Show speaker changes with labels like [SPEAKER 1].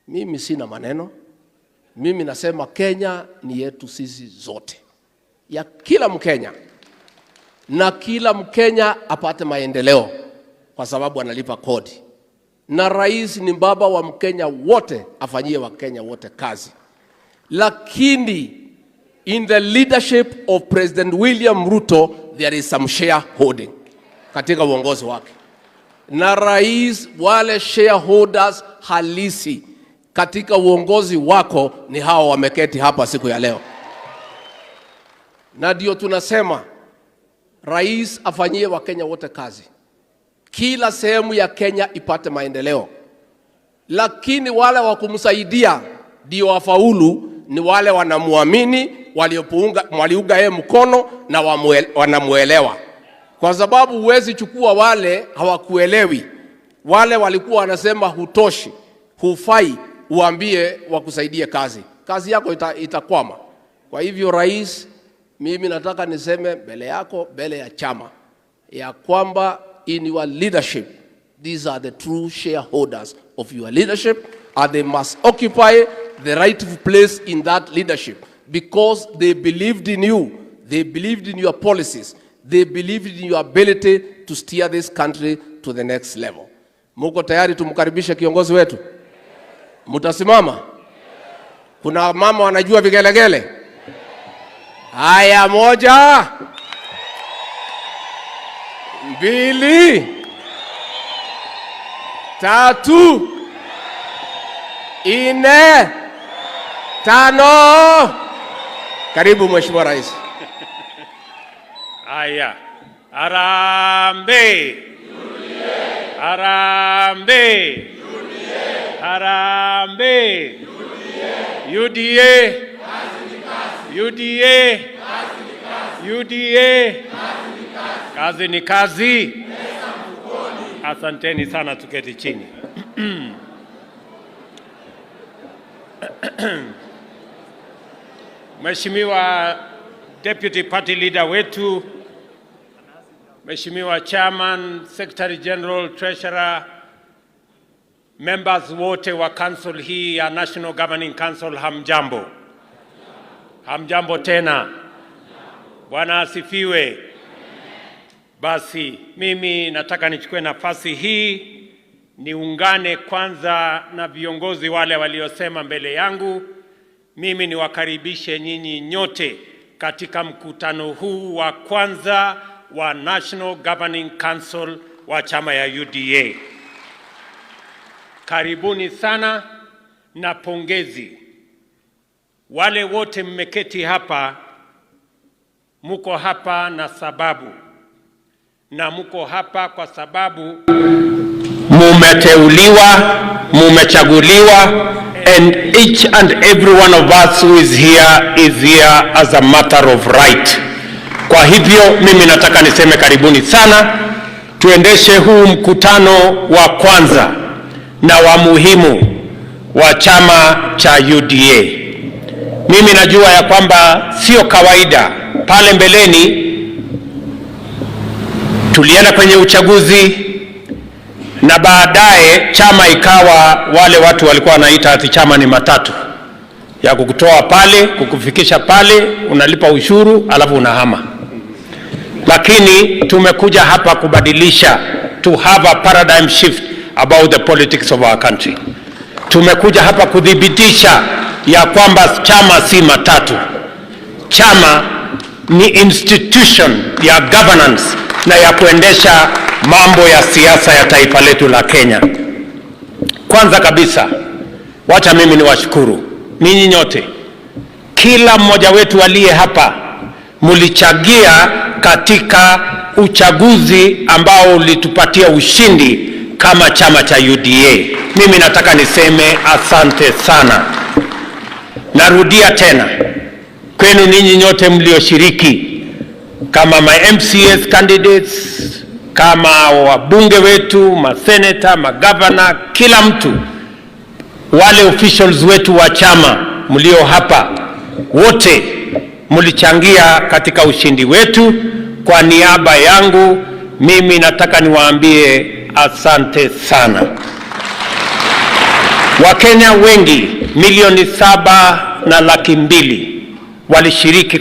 [SPEAKER 1] Mimi sina maneno. Mimi nasema Kenya ni yetu sisi zote, ya kila Mkenya, na kila Mkenya apate maendeleo kwa sababu analipa kodi, na rais ni baba wa Mkenya wote, afanyie Wakenya wote kazi. Lakini in the leadership of President William Ruto there is some shareholding katika uongozi wake, na rais, wale shareholders halisi katika uongozi wako ni hao wameketi hapa siku ya leo, na ndio tunasema rais afanyie Wakenya wote kazi, kila sehemu ya Kenya ipate maendeleo, lakini wale wa kumsaidia ndio wafaulu ni wale wanamuamini, waliunga yeye mkono na wanamuelewa, kwa sababu huwezi chukua wale hawakuelewi, wale walikuwa wanasema hutoshi, hufai, uambie wakusaidie kazi, kazi yako itakwama. Kwa hivyo rais, mimi nataka niseme mbele yako, mbele ya chama, ya kwamba in your leadership these are the true shareholders of your leadership and they must occupy the rightful place in that leadership because they believed in you, they believed in your policies, they believed in your ability to steer this country to the next level. Muko tayari tumkaribishe kiongozi wetu? Mutasimama? Kuna mama wanajua vigelegele? Haya, moja, mbili, tatu, nne, tano. Karibu Mheshimiwa Rais.
[SPEAKER 2] Haya, harambee! Harambee! Harambee! UDA! UDA! UDA! Kazi ni kazi. Asanteni sana, tuketi chini. Mheshimiwa Deputy Party Leader wetu, Mheshimiwa Chairman, Secretary General, Treasurer, members wote wa council hii ya National Governing Council, hamjambo. Hamjambo tena. Bwana asifiwe. Basi mimi nataka nichukue nafasi hii niungane kwanza na viongozi wale waliosema mbele yangu. Mimi niwakaribishe nyinyi nyote katika mkutano huu wa kwanza wa National Governing Council wa chama ya UDA. Karibuni sana na pongezi. Wale wote mmeketi hapa, muko hapa na sababu, na muko hapa kwa sababu mumeteuliwa, mumechaguliwa, and each and every one of us who is here is here as a matter of right. Kwa hivyo mimi nataka niseme karibuni sana, tuendeshe huu mkutano wa kwanza na wa muhimu wa chama cha UDA. Mimi najua ya kwamba sio kawaida. Pale mbeleni tulienda kwenye uchaguzi na baadaye chama ikawa, wale watu walikuwa wanaita ati chama ni matatu ya kukutoa pale kukufikisha pale, unalipa ushuru alafu unahama. Lakini tumekuja hapa kubadilisha, to have a paradigm shift about the politics of our country. Tumekuja hapa kuthibitisha ya kwamba chama si matatu, chama ni institution ya governance na ya kuendesha mambo ya siasa ya taifa letu la Kenya. Kwanza kabisa, wacha mimi niwashukuru ninyi nyote, kila mmoja wetu aliye hapa mulichangia katika uchaguzi ambao ulitupatia ushindi kama chama cha UDA. Mimi nataka niseme asante sana. Narudia tena kwenu ninyi nyote mlioshiriki kama ma MCS candidates, kama wabunge wetu, maseneta, magavana, kila mtu, wale officials wetu wa chama mlio hapa, wote mlichangia katika ushindi wetu. Kwa niaba yangu mimi nataka niwaambie asante sana. Wakenya wengi 7,200,000 walishiriki.